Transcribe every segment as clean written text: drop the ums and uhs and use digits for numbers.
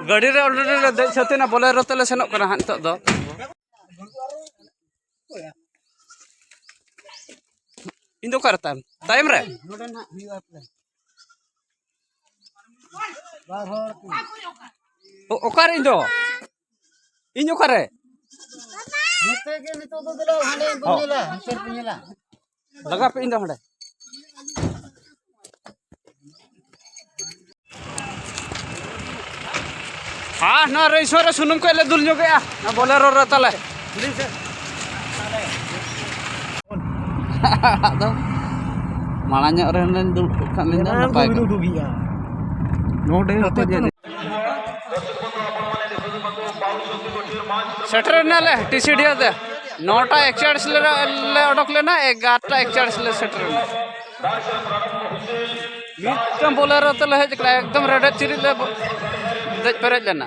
गाड़ी रे ऑलरेडी ले दे छथिन बोलेरो तेले सेनोक कना हां नितोग दो। इन दो करता टाइम रे नोडे ना हुयुआ प्ले बार होड़ ओकार इन दो इन ओकारे नोते के नितो दो दिला हांडे बुनेला हंसर पुनेला लगा पे इन दो हांडे। हाँ ना रेसो रे सुनुम को ले दुल जोगे ना बोलेरो रे तले आदो माना nyok रे len dul kan len नपाय नोडे होते सेटर नाले टीसीडी ते 9:41 ले अडक लेना 11:41 ले सेटर मिटम बोलेरो तले हेज एकदम रेडे चिरी ले देज पेरेज लेना।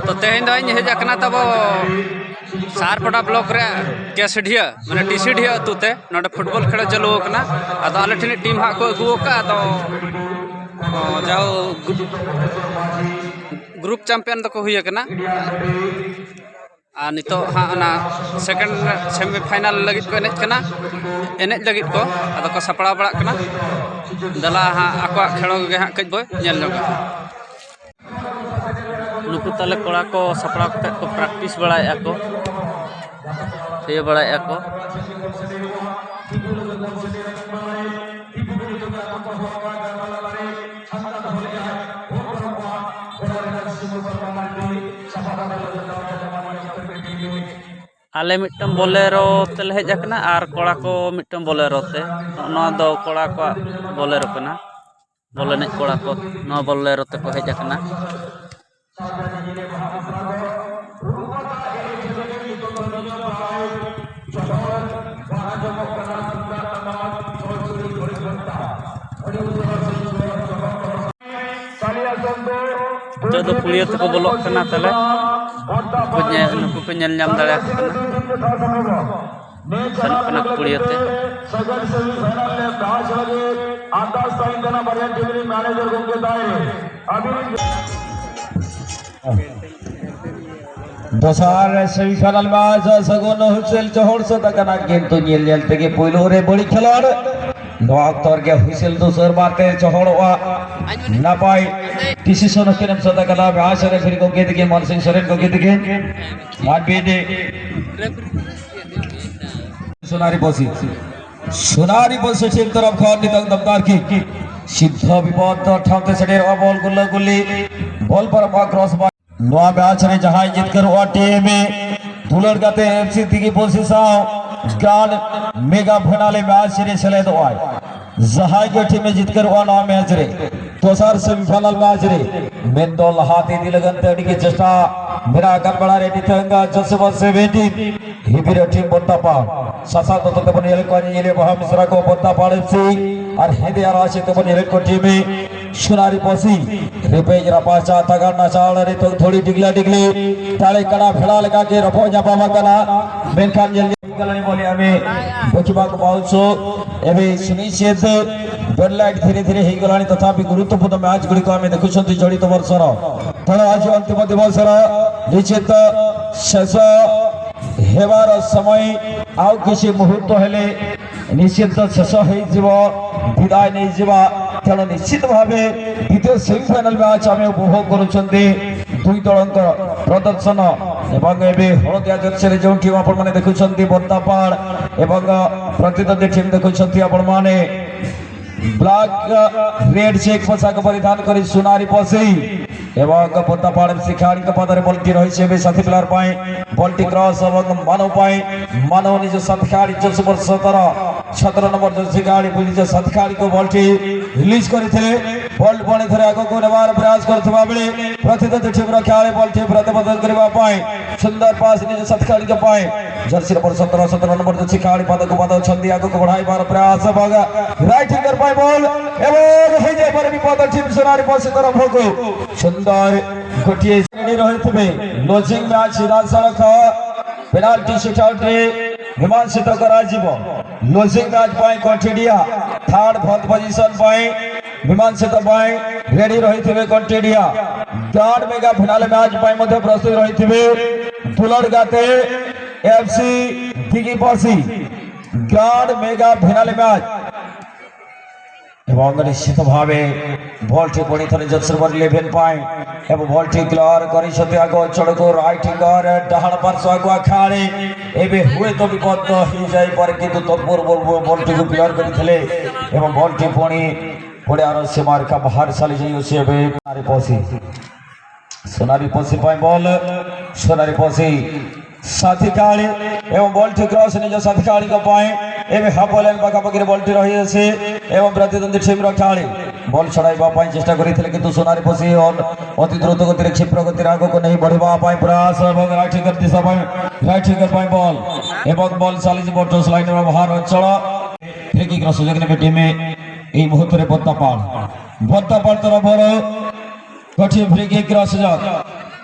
तो तेहें दो हेज अकना तब सारपड़ा ब्लॉक रे केसढिया माने टीसीढिया अतु ते नोडे फुटबॉल खेल चालू अकना। आदो आले ठेने टीम हा को अगु अका आदो जाओ ग्रुप चैंपियन दको हुई अकना आ नितो हा ओना सेकंड सेमीफाइनल लगित को एनेज कना एनेज लगित को आदो को सपड़ा बड़ा कना दला हा आकवा खेलो गे हा कज बो नेल जोगा। नुकु ताले कोड़ा को सपड़ा कते को प्रैक्टिस बड़ाया को थिया बड़ाया को। आले मिट्टम बोलेरो तेले हेज अकना are कोड़ा को मिट्टम बोलेरो ते नोआ दो कोड़ा को बोलेरो कना बोलेने कोड़ा को नोआ बोलेरो ते को हेज अकना। तो दो पुलिया तको बोलक कना तले नुकु को नेल नाम दाड़े कना सेनोक कना पुलिया ते। दोसार सेमीफाइनल मैच सगुन हुइसेल चहड़ सद कना किंतु नेल नेल तेगे पहिलो रे बड़ी खेलोड़ नोआ अक्तर के हुइसेल दोसर बाते चहड़वा नापाय डिसिशन केनम सद कना मैच रे फिर गोके दिगे मान सिंह सोरेन गोके दिगे मानबी दे सोनारी बसी सोनारी बसी टीम तरफ खन नितंग दमदार की सिद्ध विपद ठावते सेटेर बॉल गुल्ला गुल्ली बॉल पर क्रॉस नोआ मैच रे जहां जितकर टीम दुलड़ गाते एफसी दिगी बसी Sao grand mega final match रे सेलेदोआय जहां के टीम जितकर नोआ मैच रे दोसर सेमीफाइनल मैच रे मेंदो लहाती दी लगन ते अडी के चेष्टा मेरा गनबड़ा रे नितंगा जोसेफ 17 हिबिर टीम बोत्तापा सासा दत्त तेबन येले को येले बहा मिश्रा को बोत्तापा एफसी और हेदे आराशे तेबन येले को टीम सोनारी पसी रिपेज रापाचा तगड़ नाचाड़ रे तो थोड़ी डिगला डिगली ताले कड़ा फेड़ा लगा के रफो जापामा कना मेनखान जल्दी गलनी बोले हमें बचबा को पाउछो एबे सुनिश्चित बेडलाइट धीरे धीरे हे गलानी तथापि गुरुत्वपूर्ण मैच गुड़ी को हमें देखुछंती चलित वर्षर तेणु आज अंतिम दिवसर निश्चित शेष हेबार समय आउ किसी मुहूर्त हेले निश्चित शेष होइजिबो विदाय नहीं जिबा। तेणु निश्चित भावे द्वितीय सेमीफाइनल मैच आम उपभोग करुँच दुई दल प्रदर्शन एवं एबे हलदिया जर्सी जो टीम आपण माने देखुछंती बन्दापाड़ एवं प्रतिद्वंदी टीम देखुछंती आपण माने ब्लैक रेड चेक पोशाक परिधान करी सोनारी पसी एवं बन्दापाड़ खेलाड़ी पादरे बलटी रही एबे साथी प्लेयर पाई बलटी क्रॉस एवं मानव पाई मानव निज साथी खेलाड़ी जोसुपर 17 17 नंबर जर्सी खेलाड़ी निज साथी खेलाड़ी को बलटी रिलीज करते बल पुणी थे आग को नेबार प्रयास करଥିବା बेले प्रतिद्वंदी टीम खेलाड़ी बलटी प्रतिबद्ध करने सुंदर पास निज साथी खेलाड़ी जर्सी नंबर 17 17 नंबर जर्सी खेलाड़ी पाद को पाद छंदी आग को बढ़ाइबार प्रयास राइट फिंगर पाई बॉल एवं हो जाए पर विपद टीम सोनारी पसी तरफ को सुंदर गोटिए रेडी रहिथिबे क्लोजिंग मैच सीधासलख पेनाल्टी शूटआउट ରେ ମୀମାଂସିତ କରାଯିବ। ଲୁଜିଂ ମ୍ୟାଚ୍ ପାଇଁ କଣ୍ଟିଡିଆ ଥାର୍ଡ ଫୋର୍ଥ ପୋଜିସନ ପାଇଁ ମୀମାଂସିତ ପାଇଁ ରେଡି ରହିଥିବେ କଣ୍ଟିଡିଆ। ଥାର୍ଡ ମେଗା ଫିନାଲେ ମ୍ୟାଚ୍ ପାଇଁ ମଧ୍ୟ ପ୍ରସ୍ତୁତ ରହିଥିବେ ଦୁଲଡ଼ ଗାତେ ଏଫସି ଦିଗିପସି। ଗ୍ରାଣ୍ଡ ମେଗା ଫିନାଲେ ମ୍ୟାଚ୍ ଏବଂ ନିଶ୍ଚିତ ଭାବେ ବଲଟି ପୁଣି ଥରେ ଜର୍ସି ନମ୍ବର 11 ପାଇଁ ଏବଂ ବଲଟି କ୍ଲିୟର କରିଛନ୍ତି ଆଗ ଅଞ୍ଚଳକୁ। ରାଇଟ୍ ୱିଙ୍ଗର, ଡାହାଣ ପାର୍ଶ୍ୱ ଆଗୁଆ ଖେଳାଳି ଏବେ ହୁଏତ ବିପଦ ହେଇଯାଇପାରେ, କିନ୍ତୁ ତତ୍ପୂର୍ବରୁ ବଲଟିକୁ କ୍ଲିୟର କରିଥିଲେ ଏବଂ ବଲଟି ପୁଣି ପଡ଼ିଆର ସୀମାରେଖା ବାହାରେ ଚାଲି ଯାଇଅଛି। ଏବେ ପଶି সোনাରୀ ପଶି ପାଇଁ ବଲ୍। সোনাରୀ ପଶି ସାଥୀ ଖେଳାଳି ଏବଂ ବଲଟି କ୍ରସ୍ ନିଜ ସାଥୀ ଖେଳାଳିଙ୍କ ପାଇଁ। ଏବେ ହାଫ୍ ଲାଇନ୍ ପାଖାପାଖିରେ ବଲଟି ରହିଅଛି ଏବଂ ପ୍ରତିଦ୍ୱନ୍ଦ୍ୱୀ ଟିମ୍ର ଖେଳାଳି ବଲ୍ ଛଡ଼ାଇବା ପାଇଁ ଚେଷ୍ଟା କରିଥିଲେ, କିନ୍ତୁ সোনাରୀ ପଶି ଅତି ଦ୍ରୁତ ଗତିରେ, କ୍ଷିପ୍ର ଗତିରେ ଆଗକୁ ନେଇ ବଢ଼ିବା ପାଇଁ ପ୍ରୟାସ ଏବଂ ରାଇଟ୍ ୱିଙ୍ଗର ଦିଶା ପାଇଁ, ରାଇଟ୍ ୱିଙ୍ଗର ପାଇଁ ବଲ୍ ଏବଂ ବଲ୍ ଚାଲିଯିବ ଟସ୍ ଲାଇନ୍ର ବାହାର ଅଞ୍ଚଳ। ଫ୍ରି କିକ୍ର ସୁଯୋଗ ନେବେ ଟିମ୍ এই ମୁହୂର୍ତ୍ତରେ ବଦ୍ଦାପାଳ। ବଦ୍ଦାପାଳ ତରଫରୁ ଗୋଟିଏ ଫ୍ରି କିକ୍ର ସୁଯୋଗ।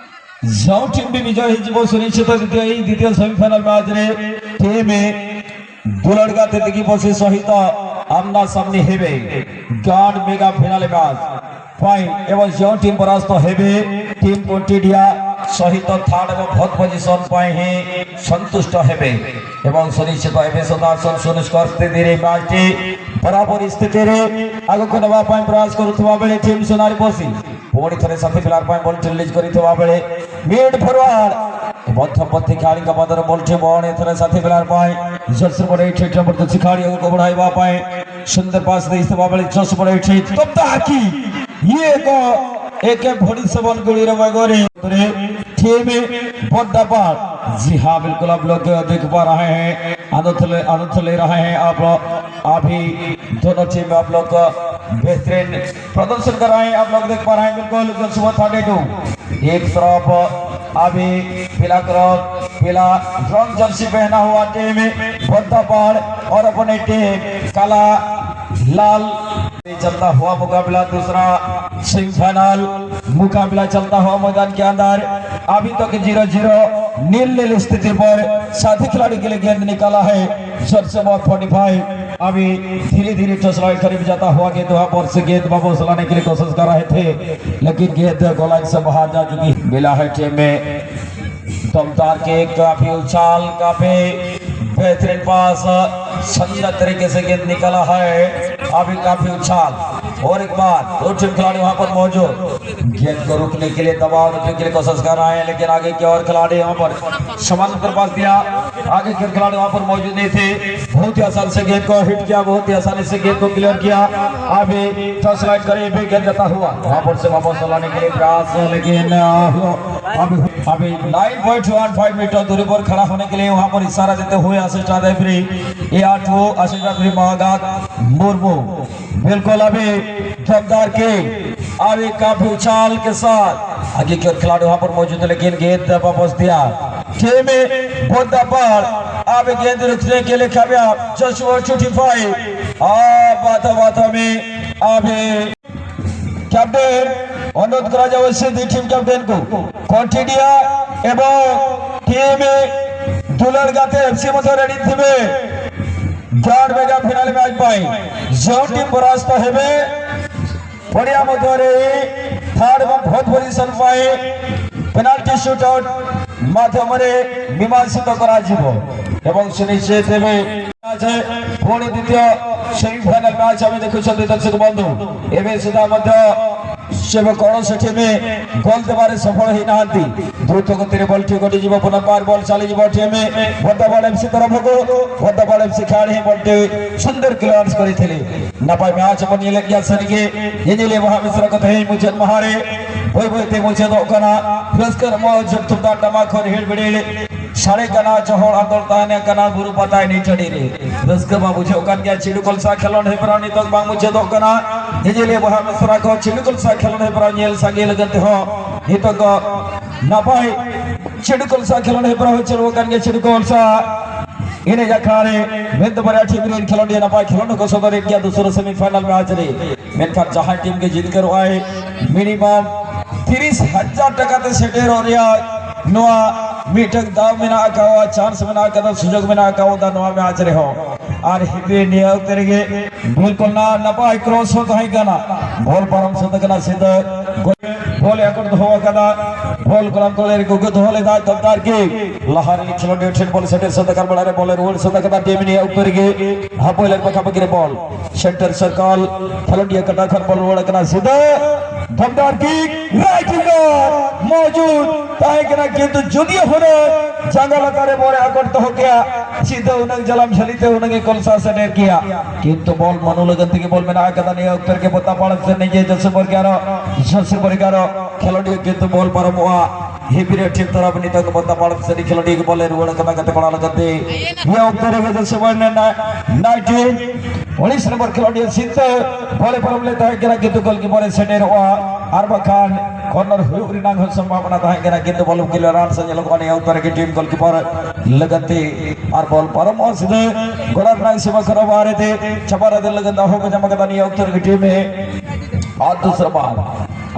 ଯେଉଁ ଟିମ୍ ବି ବିଜୟ ହେଇଯିବ, ସୁନିଶ୍ଚିତ ଦ୍ୱିତୀୟ ଏଇ ଦ୍ୱିତୀୟ ସେମିଫାଇନାଲ ମ୍ୟାଚରେ ଟିମ୍ ଦୁଲଡ଼ଗା ଦିଗିପସି ସହିତ ଆମ୍ନା ସାମ୍ନି ହେବେ ଗ୍ରାଣ୍ଡ ମେଗା ଫିନାଲେ ମ୍ୟାଚ୍ ପାଇଁ ଏବଂ ଯେଉଁ ଟିମ୍ ପରାସ୍ତ ହେବେ, ଟିମ୍ କଣ୍ଟିଡିଆ ସହିତ ଥାର୍ଡ ଏବଂ ଫୋର୍ଥ ପୋଜିସନ ପାଇଁ ହିଁ ସନ୍ତୁଷ୍ଟ ହେବେ ଏବଂ ସୁନିଶ୍ଚିତ ଏବେ ସୁଦ୍ଧା ଶୂନ ସ୍କୋର ସ୍ଥିତିରେ ମ୍ୟାଚଟି ବରାବର ସ୍ଥିତିରେ ଆଗକୁ ନେବା ପାଇଁ ପ୍ରୟାସ କରୁଥିବା ବେଳେ ଟିମ୍ সোনাରୀ ପଶି ପୁଣି ଥରେ ସାଥୀ ପିଲାର ପାଇଁ ବଲଟି ରିଲିଜ୍ କରିଥିବା ବେଳେ ମିଡ୍ ଫରୱାର୍ଡ, ମଧ୍ୟବର୍ତ୍ତୀ ଖେଳାଳିଙ୍କ ମଧ୍ୟରେ ବଲଟି ପୁଣି ଥରେ ସାଥୀ ପିଲାର ପାଇଁ। ଜର୍ସି ନମ୍ବର 8 ନମ୍ବର ଅଛି ଖେଳାଳି ଆଗକୁ ବଢ଼ାଇବା ପାଇଁ ସୁନ୍ଦର ପାସ୍ ଦେଇଥିବା ବେଳେ ଜର୍ସି ନମ୍ବର 8 ଦମଦାର କି ଇଏ ଏକ AK-47 ଗୁଳିର ବେଗରେ टीम बद्दापाल। जी हाँ, बिल्कुल आप लोग देख पा रहे हैं, आनंद ले रहे हैं आप। अभी दोनों टीम आप लोग बेहतरीन प्रदर्शन कर रहे हैं। आप लोग देख पा रहे हैं बिल्कुल सुबह 32। एक तरफ अभी पीला कलर, पीला रंग जर्सी पहना हुआ टीम बद्दापाल और अपनी टीम काला लाल चलता हुआ मुकाबला, दूसरा सेमीफाइनल मुकाबला चलता हुआ मैदान के अंदर। अभी तक 0-0 नील नील स्थिति पर साथी खिलाड़ी के लिए गेंद निकाला है जर्सी नंबर 45। अभी धीरे धीरे टच लाइन करीब जाता हुआ गेंद, वहां पर से गेंद वापस लाने के लिए कोशिश कर रहे थे, लेकिन गेंद गोल से बाहर जा चुकी। मिला है टीम में दमदार के, काफी उछाल, काफी बेहतरीन पास, सुंदर तरीके से गेंद निकाला है। अभी काफी उछाल और एक बार दो टीम खिलाड़ी वहां पर मौजूद, गेंद को रोकने के लिए, दबाव रखने के लिए कोशिश कर रहे हैं, लेकिन आगे की और खिलाड़ी वहां पर समानांतर पास दिया। आगे के खिलाड़ी वहां पर मौजूद नहीं थे। बहुत ही आसान से गेंद को हिट किया, बहुत ही आसानी से गेंद को क्लियर किया। अभी टच लाइन करीब गेंद जाता हुआ, वहां पर से वापस लाने के लिए प्रयास, लेकिन अभी अभी 9.15 मीटर दूरी पर खड़ा होने के लिए वहां पर इशारा देते हुए assistant referee A R 2, assistant referee महागात मुर्मू। बिल्कुल अभी दमदार के, अभी काफी उछाल के साथ आगे के खिलाड़ी वहां पर मौजूद है, लेकिन गेंद वापस दिया टीम पर। अब गेंद रुकने के लिए कामयाब जशुआ 25। बात बात में अभी ক্যাপ্টেন অনুরোধ করা যাবে দুই টিম ক্যাপ্টেন কু, কন্টিডিয়া এবং টিম ଦୁଲରଗାତେ ଏଫସି ମଧ୍ୟ ରେଡି ଥିବେ ଗ୍ରାଣ୍ଡ ମେଗା ଫିନାଲେ ମ୍ୟାଚ୍ ପାଇଁ। ଯେଉଁ ଟିମ୍ ପରାସ୍ତ ହେବେ, ପଡ଼ିଆ ମଧ୍ୟରେ ଥାର୍ଡ ଏବଂ ଫୋର୍ଥ ପୋଜିସନ ପାଇଁ ପେନାଲ୍ଟି ସୁଟ୍ ଆଉଟ୍ ମାଧ୍ୟମରେ ମୀମାଂସିତ କରାଯିବ ଏବଂ ସୁନିଶ୍ଚିତ ହେବେ। ପୁଣି ଦ୍ୱିତୀୟ ସେମିଫାଇନାଲ ମ୍ୟାଚ୍ ଆମେ ଦେଖୁଛନ୍ତି ଦର୍ଶକ ବନ୍ଧୁ। ଏବେ ସୁଦ୍ଧା ମଧ୍ୟ ସେ କୌଣସି ଟିମ୍ ଗୋଲ ଦେବାରେ ସଫଳ ହେଇନାହାନ୍ତି। ଦ୍ରୁତ ଗତିରେ ବଲଟି କଟିଯିବ, ପୁନର୍ବାର ବଲ ଚାଲିଯିବ ଟିମ୍ ବଦ୍ଦାପାଳ ଏଫସି ତରଫକୁ। ବଦ୍ଦାପାଳ ଏଫସି ଖେଳାଳି ହିଁ ବଲଟି ସୁନ୍ଦର କ୍ଲିୟରାନ୍ସ କରିଥିଲେ। ᱱᱟᱯᱟᱭ ମ୍ୟାଚ୍ ᱵᱚᱱ ᱧᱮᱞᱮᱫ ᱜᱮᱭᱟ ᱥᱟᱹᱨᱤᱜᱮ ᱧᱮᱧᱮᱞᱤᱭᱟᱹ ᱢᱚᱦᱟᱢᱤᱥᱨᱟ ᱠᱚ ᱛᱮᱦᱮᱧ ᱢᱩᱪᱟᱹᱫ ᱢᱟᱦᱟ ᱨᱮ ᱵᱟᱹᱭ ᱵᱟᱹᱭᱛᱮ ᱢᱩᱪᱟᱹᱫᱚᱜ ᱠᱟᱱᱟ᱾ ᱨᱟᱹᱥᱠᱟᱹ ᱨᱚᱢᱚᱡᱽ ᱛᱩᱢᱫᱟᱜ ᱴᱟᱢᱟᱠ ᱠᱷᱚᱱ ᱦᱤᱲ ᱵᱤᱲᱤᱲ ᱥᱟᱲᱮ ᱠᱟᱱᱟ, ᱪᱚᱦᱚᱲ ᱟᱸᱫᱳᱲ ᱛᱟᱦᱮᱱ ᱠᱟᱱᱟ ᱵᱩᱨᱩ ᱯᱟᱛᱟ ᱮᱱᱮᱡ ᱴᱟᱺᱰᱤ ᱨᱮ᱾ ᱨᱟᱹᱥᱠᱟᱹ ᱢᱟ ᱵᱩᱡᱷᱟᱹᱜ ᱠᱟᱱ ᱜᱮᱭᱟ᱾ ᱪᱤᱰᱩ ᱠᱚᱞᱥᱟ ᱠᱷᱮᱞᱳᱰ ᱦᱮᱯᱨᱟᱣ ᱱᱤᱛᱚᱜ ᱵᱟᱝ ᱢᱩᱪᱟᱹᱫᱚᱜ ᱠᱟᱱᱟ᱾ ᱧᱮᱧᱮᱞᱤᱭᱟᱹ ᱵᱚᱭᱦᱟ ᱢᱤᱥᱨᱟ ᱠᱚ, ᱪᱤᱰᱩ ᱠᱚᱞᱥᱟ ᱠᱷᱮᱞᱳᱰ ᱦᱮᱯᱨᱟᱣ ᱧᱮᱞ ᱥᱟᱸᱜᱮ ᱞᱟᱹᱜᱤᱫ ᱛᱮᱦᱚᱸ ᱱᱤᱛᱚᱜ ᱫᱚ ᱱᱟᱯᱟᱭ ᱪᱤᱰᱩ ᱠᱚᱞᱥᱟ ᱠᱷᱮᱞᱳᱰ ᱦᱮᱯᱨᱟᱣ ᱦᱚᱸ ᱪᱟᱹᱞᱩ ᱟᱠᱟᱱ ᱜᱮᱭᱟ᱾ ᱪᱤᱰᱩ ᱠᱚᱞᱥᱟ ᱮᱱᱮᱡ ᱟᱠᱷᱲᱟ ᱨᱮ ᱢᱮᱱᱫᱚ ᱵᱟᱨᱭᱟ ᱴᱤᱢ ᱨᱮᱱ ᱠᱷᱮᱞᱳᱰᱤᱭᱟᱹ ᱱᱟᱯᱟᱭ ᱠᱷᱮᱞᱳᱰ ᱠᱚ ᱥᱚᱫᱚᱨᱮᱫ ᱜᱮᱭᱟ ᱫᱚᱥᱨᱟ ᱥᱮᱢᱤᱯᱷᱟᱭᱱᱟᱞ ᱢᱮᱪ ᱨᱮ᱾ ᱢᱮᱱᱠᱷᱟᱱ ᱡᱟᱦᱟᱸᱭ ᱴᱤᱢ ᱜᱮ ᱡᱤᱛᱠᱟᱹᱨᱚᱜᱼᱟᱭ, ᱢᱤᱱᱤᱢᱟᱢ 30,000 ᱴᱟᱠᱟ ᱛᱮ ᱥᱮᱴᱮᱨᱚᱜ ᱨᱮᱭᱟᱜ ᱱᱚᱣᱟ मिटंग दाव मेना कावा चांस मेना कदा सुजोग मेना कावा नोआ मैच रे हो are हिबे निया उक्ते रेगे बिल्कुल ना नपाय क्रॉस हो तहे कना बॉल पारम सद कना सीधा बॉल एकड़ दो कदा बॉल कोलाम कोले गुगु दो लेदा दमदार की लहारी खिलोडी ठेन बॉल सेटे सद कर बड़ा रे बॉल रोल सद कदा टीम निया उक्ते रेगे हापोय लग पका पकी रे बॉल सेंटर सर्कल खिलोडी कटा खन बॉल रोल कना सीधा दमदार की राइट विंगर मौजूद ताहे कना किंतु যদিও হলো জাঙ্গা লাতারে বলে আকর্ত हो गया सीधा उनंग जलम छलिते उनंगे कोलसा से नेर किया किंतु बॉल मनु लगन থেকে বল में ना कदा नहीं उत्तर के बोता पाड़ से नहीं जे जसपुर 11 जसपुर 11 खिलाड़ी किंतु बॉल परमुआ हिबिरे टीम तरफ नितंग बोता पाड़ से खिलाड़ी के बॉल रुवड़ कदा गते कोड़ा लगते ये उत्तर के जसपुर ने 19 19 नंबर खिलाड़ी सीधे बॉल परम लेता है किरा किंतु गोल की बॉल सेटेर हुआ अरबा खान कॉर्नर हुई रिनांग संभावना था किरा किंतु बॉल क्लियरेंस संजय उत्तर की टीम गोलकीपर लगते और बॉल परम और सीधे गोड़ा नाई सेवा खराब आ रहे थे छपारा दिल लगन हो जमा कदा नहीं उत्तर की टीम है और दूसरा बार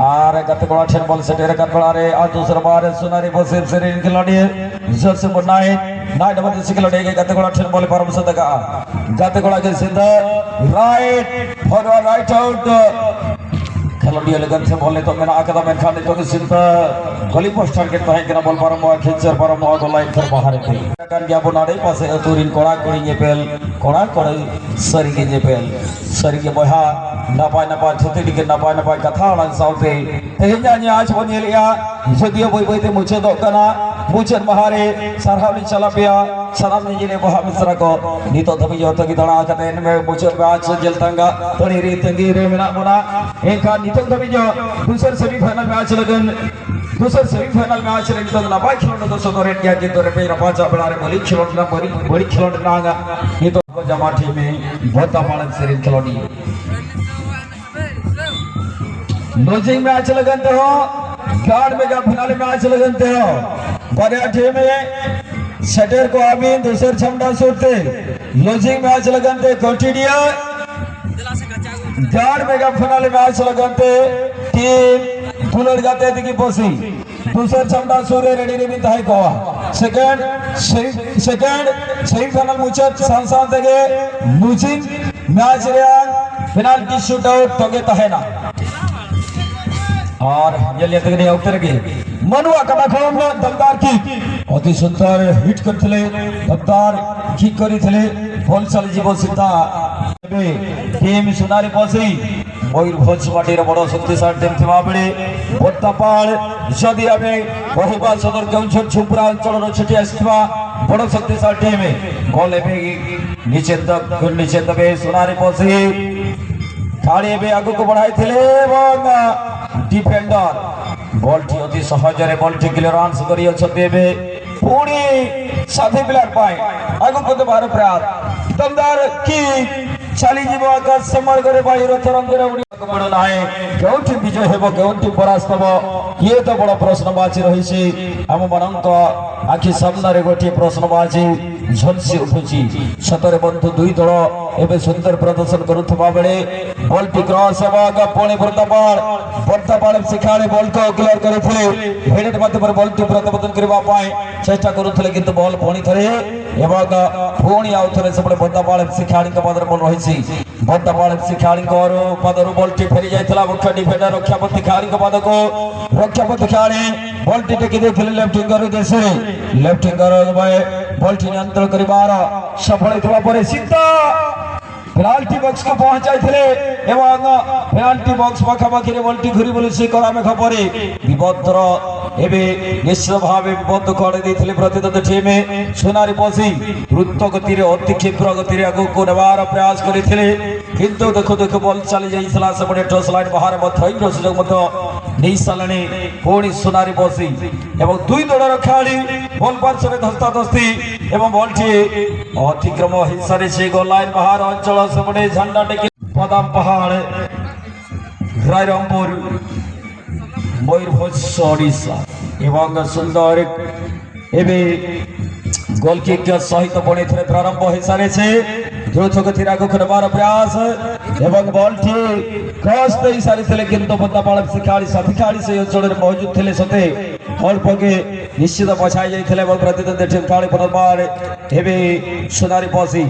are गत गोड़ा ठेन बॉल सेटेर कर बड़ा रे और दूसरा बार सुनारी बॉल से सेरिन खिलाड़ी जर्सी नंबर 9 9 नंबर से खिलाड़ी के गत गोड़ा ठेन बॉल परम सदका गत गोड़ा के सीधा राइट फॉरवर्ड राइट आउट खिलाड़ी लगन से बॉल तो मेरा आकदा मेन खान तो सिंता गोली पोस्ट टारगेट ताहे कना बॉल परम खिंचर परम गोल लाइन कर बाहर थे कान गया बोनाड़े पासे अतुरिन कोड़ा कोड़ी ñepel कोड़ा कोड़ी सरी के ñepel सरी के बहा नापाय नापाय छति के नापाय नापाय कथा अड़ांग सावते तेहेnya आज बन ñेलिया যদিও বই বইতে মুছেদᱚᱜ ᱠᱟᱱᱟ मुचाद माहारे सारहाव लिंग चला पिया सानाम निजे बहा मिश्रा को नितो धबी जतो की दड़ा कते में मुचाद मैच जेल तंगा तड़ी रे तंगी रे मेना बोना एनखा नितो धबी जो दूसर सेमीफाइनल मैच लगन दूसर सेमीफाइनल मैच रे नितो नपाय खेलोड दो सदरेट गया किंतु रे पे रपाचा बेड़ा रे बोली खेलोड ना बड़ी बड़ी खेलोड नागा नितो जमा टीम में बहुत पालन सेरिन खेलोडी लूजिंग मैच लगनते हो गार्ड में फिनाले मैच लगनते हो बड़े टीम में सेटर को अभी दूसर छमड़ा सुरते लूजिंग मैच लगनते कोटिडिया गार्ड में फिनाले मैच लगनते टीम दुलड़ गाते दिखी पोसी दूसर छमड़ा सुरे रेडी रे बिन को सेकंड सेकंड सेमीफाइनल मुचाद सान सान तगे लूजिंग मैच रे पेनाल्टी शूट आउट तगे तहेना और ये तक उत्तर के मनुआ कटा खन दमदार की अति सुंदर हिट करथिले दमदार किक करिथिले बॉल चली जीवो सीधा टीम सुनारी पसी मयूरभंज माटीर बड़ शक्तिशाली टीम थिबा बेले बोतापाल जदि आमे କହିବା सदर केउंझर झुमरा अंचल छुटी आसिଥିବା बड़ शक्तिशाली टीम गोल एबे निचे तबे सुनारी पसी खाली एबे आगକୁ बढ़ाइथिले ଏବଂ डिफेंडर बॉलटी अति सहजरे बॉलटी क्लियरेंस करी अछंती एबे पुणी साथी प्लेयर पाए आगକୁ देବାର प्रयास दमदार की चाली जीव आकाश मार्गरे बाहिर तरंगरे उड़िବାକୁ मिळुनाହିଁ କେଉଁଠି ବିଜୟ ହେବ କେଉଁଠି ପରାସ୍ତ ହେବ ଇଏ ତ ବଡ଼ ପ୍ରଶ୍ନବାଚୀ ରହିଛି ଆମମାନଙ୍କ ଆଖି ସାମ୍ନାରେ ଗୋଟିଏ ପ୍ରଶ୍ନବାଚୀ ଝଲସି ଉଠୁଛି। ସତରେ ବନ୍ଧୁ ଦୁଇ ଦଳ ଏବେ ସୁନ୍ଦର ପ୍ରଦର୍ଶନ କରୁଥିବା ବେଳେ ବଲଟି କ୍ରସ୍ ହେବ ପୁଣି ବୃନ୍ଦାପାଳ ବୃନ୍ଦାପାଳ ଶିଖାଳି ବଲକୁ କ୍ଲିୟର କରିଥିଲେ ହେଡ୍ ମାଧ୍ୟମରେ ବଲଟି ପ୍ରତ୍ୟାବର୍ତ୍ତନ କରିବା ପାଇଁ ଚେଷ୍ଟା କରୁଥିଲେ କିନ୍ତୁ ବଲ ପୁଣି ଥରେ ଏବଂ ପୁଣି ଆଉ ଥରେ ସେପଟେ ବୃନ୍ଦାପାଳ ଶିଖାଳିଙ୍କ ପାଦରେ ବଲ ରହିଛି। ବୃନ୍ଦାପାଳ ଶିଖାଳିଙ୍କ ପାଦରୁ ବଲଟି ଫେରି ଯାଇଥିଲା ମୁଖ୍ୟ ଡିଫେଣ୍ଡର ରକ୍ଷାପତି ଖେଳାଳିଙ୍କ ପାଦକୁ ରକ୍ଷାପତି ଖେଳାଳି ବଲଟି ଟେକି ଦେଇଥିଲେ ଲେଫ୍ଟ ୱିଙ୍ଗର ଉଦ୍ଦେଶ୍ୟରେ ଲେଫ୍ଟ ୱିଙ୍ଗର ବଲଟି ନିୟନ୍ତ୍ରଣ କରିବାର ସଫଳ ହୋଇଥିବା ପରେ ସିଧା पेनाल्टी बॉक्स को पहुंचाइଥିଲେ ଏବଂ पेनाल्टी बॉक्स ପାଖାପାଖିରେ ବଲଟି ଘୁରି ବୁଲୁଛି କଳା ମେଘ ପରି ବିପଦର ଏବେ ନିଶ୍ଚିତ ଭାବେ ବିପଦ କଡ଼େଇ ଦେଇଥିଲେ ପ୍ରତିଦ୍ୱନ୍ଦ୍ୱୀ ଟିମ୍ ସୁନାରୀ ପଶି ଦ୍ରୁତ ଗତିରେ ଅତି କ୍ଷିପ୍ର ଗତିରେ ଆଗକୁ ନେବାର ପ୍ରୟାସ କରିଥିଲେ କିନ୍ତୁ ଦେଖୁ ଦେଖୁ ବଲ ଚାଲି ଯାଇଥିଲା ସେପଟେ ଟସ୍ ଲାଇନ୍ ବାହାରେ ମଧ୍ୟ ଇନ୍ଦ୍ର ସୁଯୋଗ ମଧ୍ୟ ନେଇ ସାରିଲେଣି ପୁଣି ସୁନାରୀ ପଶି ଏବଂ ଦୁଇ ଦଳର ଖେଳାଳି ବଲ ପାର୍ଶ୍ୱରେ ଧସ୍ତାଧସ୍ତି ଏବଂ ବଲଟି ଅତିକ୍ରମ ହୋଇସାରିଛି ଗୋଲ ଲାଇନ୍ ବାହାର ଅଞ୍ଚଳ ସେପଟେ ଝଣ୍ଡା ଟେକି ବାଦାମ ପାହାଡ଼ ରାଇରଙ୍ଗପୁର ମୟୂରଭଞ୍ଜ ଓଡ଼ିଶା ଏବଂ ସୁନ୍ଦର ଏବେ ଗୋଲକିକ୍ ସହିତ ପୁଣି ଥରେ ପ୍ରାରମ୍ଭ ହୋଇସାରିଛି ଦ୍ରୁତ ଗତିରେ ଆଗକୁ ନେବାର ପ୍ରୟାସ ଏବଂ ବଲଟି କ୍ରସ୍ ଦେଇ ସାରିଥିଲେ କିନ୍ତୁ ବନ୍ଦାପାଳ ଖେଳାଳି ସାଥୀ ଖେଳାଳି ସେହି ଅଞ୍ଚଳରେ ମହଜୁଦ ଥିଲେ ସତେ ଅଳ୍ପକେ ନିଶ୍ଚିତ ପଛାଇ ଯାଇଥିଲେ ଏବଂ ପ୍ରତିଦ୍ୱନ୍ଦ୍ୱୀ ଟିମ୍ ଖେଳାଳି ପୁନର୍ବାର ଏବେ ସୁନାରୀ ପଶି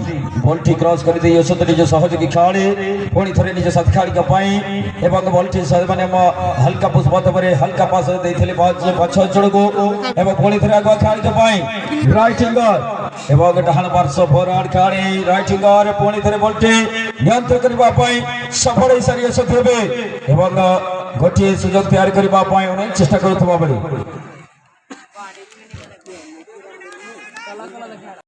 ବଲଟି କ୍ରସ୍ କରିଦେଇ ଅଛନ୍ତି ନିଜ ସହଯୋଗୀ ଖେଳାଳି, ପୁଣି ଥରେ ନିଜ ସାଥୀ ଖେଳାଳିଙ୍କ ପାଇଁ ଏବଂ ବଲଟି ମାନେ ହାଲକା ପୁଷ୍ପ ମାଧ୍ୟମରେ ହାଲକା ପାସ ଦେଇଥିଲେ ପଛ ଅଞ୍ଚଳକୁ ଏବଂ ପୁଣି ଥରେ ଆଗୁଆ ଖେଳାଳିଙ୍କ ପାଇଁ ରାଇଟ୍ ୱିଙ୍ଗର ଏବଂ ଡାହାଣ ପାର୍ଶ୍ୱ ଫରୱାର୍ଡ ଖେଳାଳି ରାଇଟ୍ ୱିଙ୍ଗର ପୁଣି ଥରେ ବଲଟି ନିୟନ୍ତ୍ରଣ କରିବା ପାଇଁ ସଫଳ ହୋଇସାରି ଅଛନ୍ତି ଏବେ ଏବଂ ଗୋଟିଏ ସୁଯୋଗ ତିଆରି କରିବା ପାଇଁ ଅନେକ ଚେଷ୍ଟା କରୁଥିବା ବେଳେ